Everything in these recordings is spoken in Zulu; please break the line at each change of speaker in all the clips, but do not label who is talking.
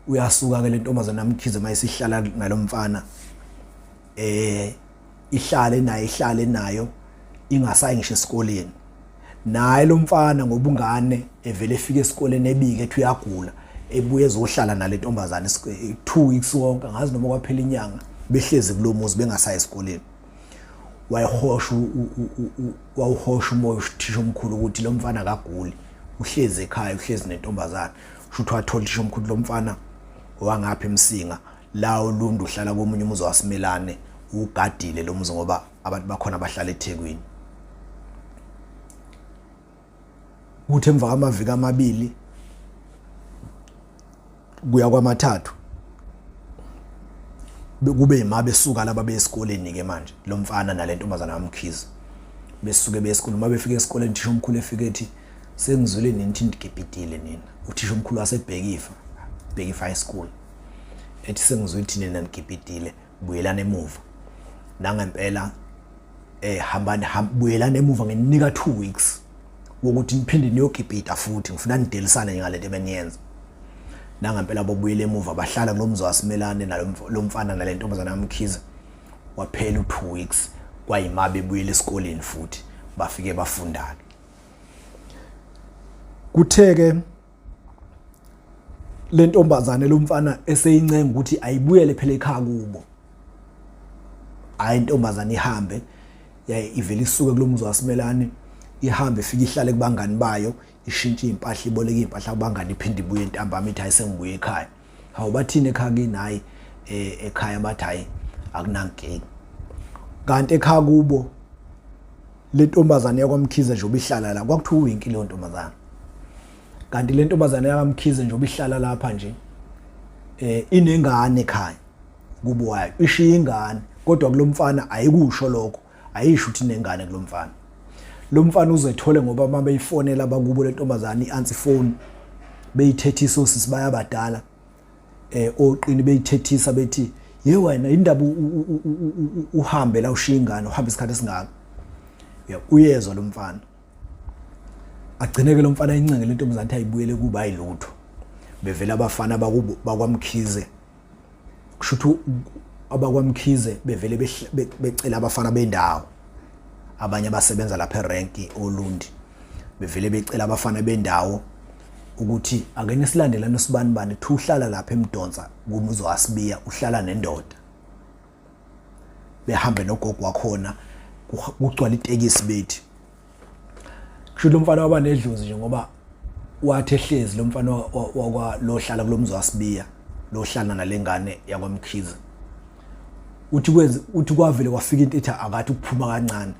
Uyasuka ke lentombazana amkhize mayisihlala nalomfana, ihlale naye, ihlale nayo, ingasayi ngisho esikoleni naye lo mfana, ngoba ungane evele efika esikoleni ebike ethi uyagula, ebuye ezohlala nale ntombazane 2 weeks wonke, ngazi noma kwaphela inyanga behlezi kulomuzi bengasayi esikoleni. Wayehosha, wawuhosha umoya uthisha omkhulu ukuthi lo mfana akaguli, uhlezi ekhaya, uhlezi nentombazane. Kusho ukuthi wathola uthisha omkhulu lo mfana wangapha eMsinga la uLundu, uhlala komunye umuzi wasimelane, ugadile lo muzi ngoba abantu bakhona bahlala eThekwini. Kuthi emva kwamaviki amabili kuya kwamathathu kube ima besuka laba besikoleni ke manje, lo mfana nale ntombazana kaMkhize besuke besikoleni. Uma befika esikoleni, uthisha omkhulu efike ethi, "Sengizwile nini thi ndigibhidile nina." Uthisha omkhulu waseBhekifa, Bhekifa High School, ethi, "Sengizwile ukuthi nina nigibhidile, buyelani emuva." Nangempela, hambani, buyelani emuva, nginika 2 weeks wokuthi niphinde niyogibhida futhi, ngifuna nidelisane ngalento ebeniyenza. Nangempela bobuyela emuva, bahlala kulo mzi wasimelane nalo mfana nale ntombazana kaMkhize. Waphela u-2 weeks, kwayima bebuyela esikoleni futhi, bafike bafundana. Kuthe-ke le ntombazane lo mfana eseyincenga ukuthi ayibuyele phela ekhaya kubo. Hayi, intombazane ihambe, yaye ivele isuke kulo muzi wasimelane, ihambe ifike ihlale kubangani bayo, ishintshe iy'mpahla, iboleke iy'mpahla kubangani, iphinde ibuye ntambama ithi, "Hayi, sengibuye ekhaya." Hawu, bathini ekhaya kini? Hayi, ekhaya bathi hayi, akunankinga. Kanti ekhaya kubo le ntombazane yakwaMkhize nje obihlala la, kwakuthiwa uWinki leyo ntombazane, kanti le ntombazane yakwaMkhize nje obihlala lapha nje inengane ekhaya kubo wayo, ishiya ingane, kodwa kulomfana ayikusho lokho, ayisho ukuthi inengane kulomfana. Lo mfana uzethole ngoba uma beyifonela abakubo le ntombazane i-answer phone, beyithethisa osisi bayabadala oqini, beyithethisa bethi, "Ye wena, indaba uhambe la ushiya ingane, uhambe isikhathi esingaka?" Ya, uyezwa lo mfana. Agcineke lo mfana incenge le ntombazane ukuthi ayibuyele kuba ayilutho. Bevela abafana bakubo bakwaMkhize, kusho ukuthi abakwaMkhize bevele becela abafana bendawo, abanye abasebenza lapha erenki oLundi, bevele becela abafana bendawo ukuthi ake nisilandelane usibani bani, thi uhlala lapha eMdonsa kumuzi waSibiya, uhlala nendoda. Behambe nogogo wakhona, kugcwala itekisi. Bethi kusho lo mfana waba nedlozi nje, ngoba wathi ehlezi lo mfana wakwa lohlala kulomzi waSibiya, lohlala nalengane yakwaMkhize, uthi kwenze, uthi kwavele kwafika into ethi akathi ukuphuma kancane.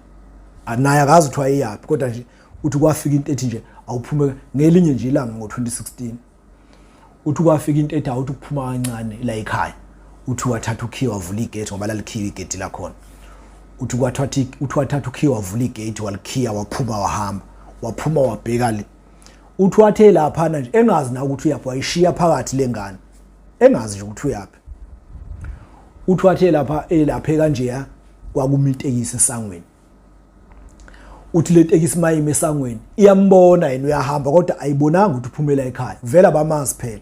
Naye akazi ukuthi wayeyaphi, kodwa nje uthi kwafika into ethi nje awuphume ngelinye nje ilanga ngo-2016. Uthi kwafika into ethi awuthi ukuphuma kancane la ekhaya. Uthi wathatha ukhiye, wavula igate, ngoba lalikhiwe igate lakhona. Uthi kwathatha, uthi wathatha ukhiye, wavula igate, walikhiya, waphuma, wahamba, waphuma, wabheka le. Uthi wathe laphana nje engazi na ukuthi uyaphi, wayishiya phakathi lengane, engazi nje ukuthi uyaphi. Uthi wathe lapha elaphe kanjeya, kwakumi itekisi esangweni. Uthi le tekisi mayime esangweni iyambona yena uyahamba, kodwa ayibonanga ukuthi uphumela ekhaya, vela bamazi phela.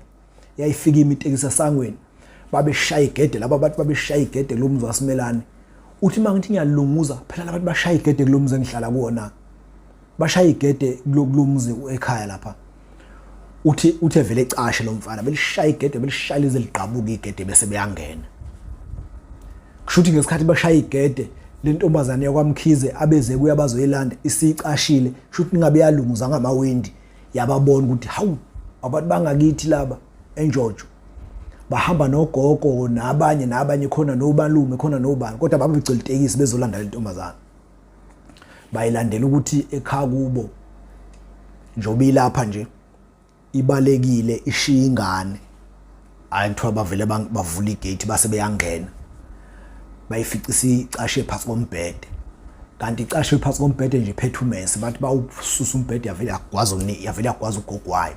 Yayifika imi itekisi esangweni, babeshaya igede laba abantu, babeshaya igede kulo muzi wasimelane. Uthi uma ngithi ngiyalunguza phela, labantu bashaya igede kulo muzi engihlala kuwona, bashaya igede kulo muzi ekhaya lapha. Uthi uthe vele ecashe lo mfana, belishaya igede, belishaya lize ligqabuka igede, bese beyangena. Kusho ukuthi ngesikhathi bashaya igede, le ntombazane yakwaMkhize abeze kuya bazoyilanda isicashile, kusho ukuthi ingabe yalunguza ngamawindi, yababona ukuthi hawu, abantu bangakithi laba enjojo, bahamba nogogo nabanye nabanye khona, nobalume khona, nobani, kodwa babegcwele itekisi bezolanda le ntombazane. Bayilandela ukuthi ekhaya kubo njengoba ilapha nje ibalekile ishiya ingane. Hayi, kuthiwa bavele bavula igate, base beyangena, bayifica isicashe phansi kombhede. Kanti icashe phansi kombhede nje iphethe umese. Bathi bawususa umbhede, yavele yagwaza, yavele yagwaza ugogo wayo,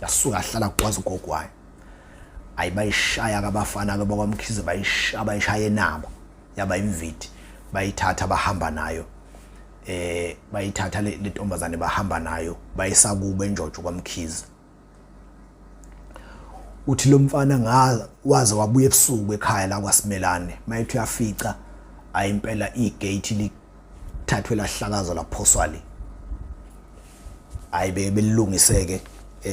yasuka yahlala kugwaza ugogo wayo. Hayi, bayishaya ke abafana ke bakwaMkhize, bayishaya, bayishaya enabo, yaba imvidi. Bayithatha, bahamba nayo, bayithatha le ntombazane, bahamba nayo, bayisa kubo enjojo kwaMkhize. Uthi lo mfana nga waze wabuya ebusuku ekhaya la kwaSimelane, mayethi uyafica ayimpela igate lithathwe lahlakazwa laphoswa le. Hayi belilungiseke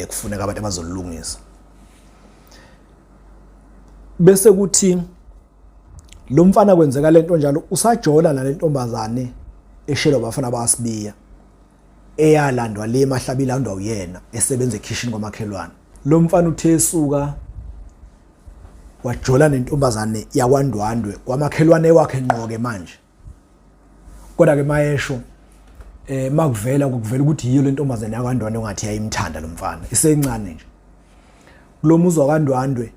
kufuneka abantu abazolungisa. Bese kuthi lo mfana kwenzeka lento njalo usajola nalentombazane eshelwa abafana baSibiya eyalandwa le mahlaba ilandwa uyena esebenza ekhishini kwamakhelwane. Lo mfana uthe esuka wajola nentombazane yakwaNdwandwe kwamakhelwane wakhe nqoke manje. Kodwa ke mayesho makuvela kuvela ukuthi yiyo lentombazane yakwaNdwandwe ongathi yayimthanda lo mfana isencane nje. Kulomuzi wakwaNdwandwe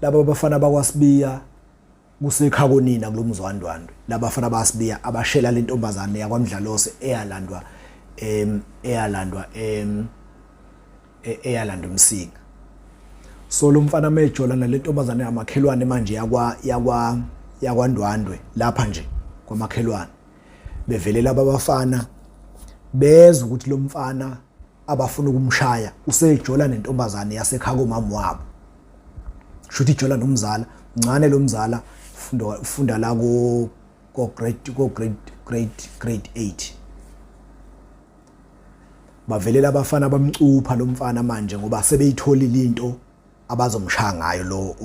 laba abafana bakwaSibiya kusekhakonina kulomuzi waNdwandwe labafana baSibiya abashela lentombazane yakwaMdlalose eyalandwa eyalandwa eyalandwa uMsinga. So lo mfana mejola nalentombazane yamakhelwane manje yakwa yakwa yakwaNdwandwe lapha nje kwamakhelwane, bevelela abafana bezwa ukuthi lo mfana abafuna ukumshaya usejola nentombazane yasekhaya komama wabo, shuthi ijola nomzala mncane. Lo mzala ufunda la ko grade 8. Bavelela abafana bamcupha lo mfana manje ngoba sebeyitholile into abazomshaya ngayo lo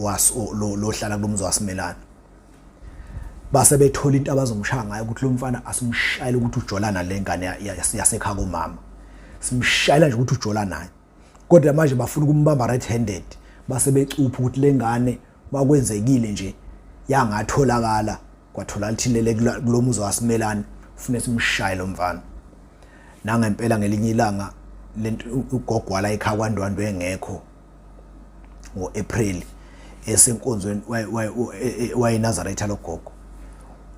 lo lohlala kulomzi waSimelane. Base bethola into abazomshaya ngayo ukuthi lo mfana asimshayele ukuthi ujola nale ngane yasekhaya komama, simshayela nje ukuthi ujola naye. Kodwa manje bafuna ukumbamba red handed, base becupha ukuthi le ngane makwenzekile nje yangatholakala kwatholakala thilele kulomuzi waSimelane, ufune simshaye lo mfana. Nangempela ngelinye ilanga lento ugogo wala ekhaya kwaNdwandwe engekho ngo-April esenkonzweni, wayeNazaretha lo gogo,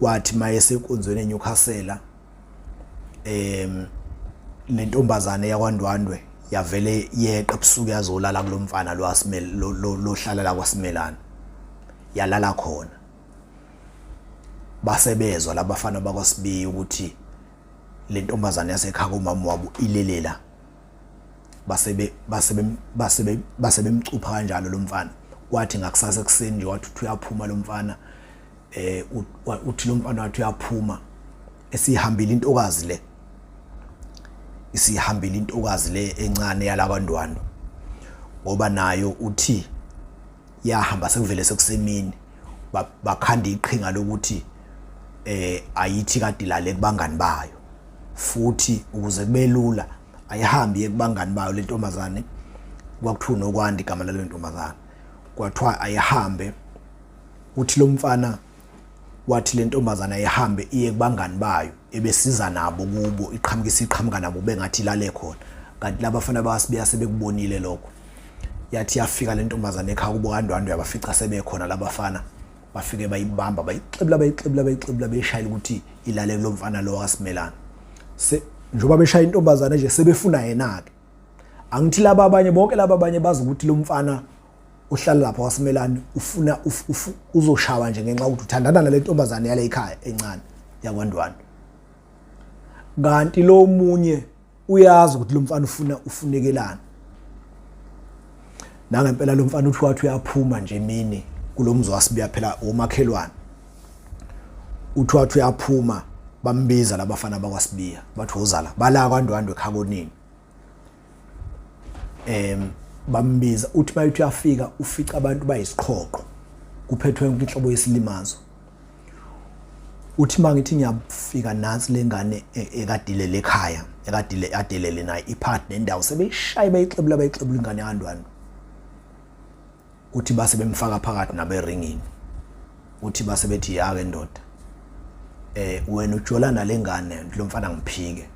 wathi mayesenkonzweni eNewcastle lentombazane yakwaNdwandwe yavele yeqa ebusuku yazolala kulomfana lo asimele lohlala la kwaSimelane, yalala khona. Basebezwa labafana bakwaSibiya ukuthi le ntombazane yasekhaya komama wabo ilelela, basebe basebe basebe basebemcupha kanjalo lo mfana. Kwathi ngakusasa ekuseni nje wathi uthi uyaphuma lo mfana, uthi lo mfana wathi uyaphuma esihambile intokazi le, isihambile intokazi le encane yala kwaNdwandwe, ngoba nayo uthi yahamba sekuvele sekusemini. Bakhanda iqhinga lokuthi ayithi kade ilale kubangani bayo futhi ukuze kube lula ayihambi iye kubangani bayo le ntombazane. Kwakuthiwa uNokwanda igama lale ntombazane. Kwathiwa ayihambe, uthi lo mfana wathi le ntombazane ayihambe iye kubangani bayo ebesiza nabo kubo, iqhamukisa iqhamuka nabo bengathi ilale khona, kanti labafana baSibiya sebekubonile lokho. Yathi yafika le ntombazane ekhaya kubo kaNdwandwe yabafica sebekhona labafana, bafike bayibamba bayixebula bayixebula bayixebula beyishayela ukuthi ilale kulo mfana lo wakaSimelane. Se njengoba beshaya intombazane nje sebefuna yena-ke, angithi laba abanye bonke laba abanye bazi ukuthi lo mfana ohlala lapha waSimelane ufuna uzoshawa nje ngenxa yokuthi uthandana nale ntombazane yale ekhaya encane yakwaNdwandwe, kanti lo munye uyazi ukuthi lo mfana ufuna ufunekelana. Nangempela lo mfana uthi wathi uyaphuma nje emini kulo mzi waSibiya, phela omakhelwane, uthi wathi uyaphuma bambiza labafana bakwaSibiya bathi wozala bala kwaNdwandwe ekhakonini. Bambiza, uthi mayithi uyafika ufica abantu bayisiqhoqho kuphethwe yonke inhlobo yesilimazo. Uthi mangithi ngiyafika nansi lengane ekadilele ekhaya ekadile adelele naye iphakathi nendawo, sebeyishaye bayixebula bayixebula ingane yakwaNdwandwe. Uthi base bemfaka phakathi nabo eringini, uthi base bethi yake ndoda wena ujola nalengane. Lo mfana ngiphike,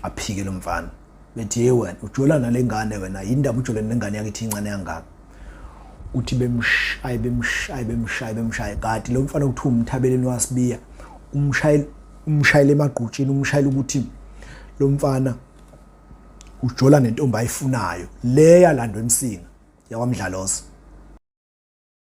aphike lo mfana, bethi hey wena ujola nalengane, wena yindaba ujole nengane yakithi incane kangaka? Uthi bemshaye bemshaye bemshaye bemshaye, kanti lo mfana kuthiwa uMthabeleni waSibiya umshayela umshayela emagqutshini, umshayela ukuthi lo mfana ujola nentombi ayifunayo le yalandwa eMsinga yakwaMdlalose.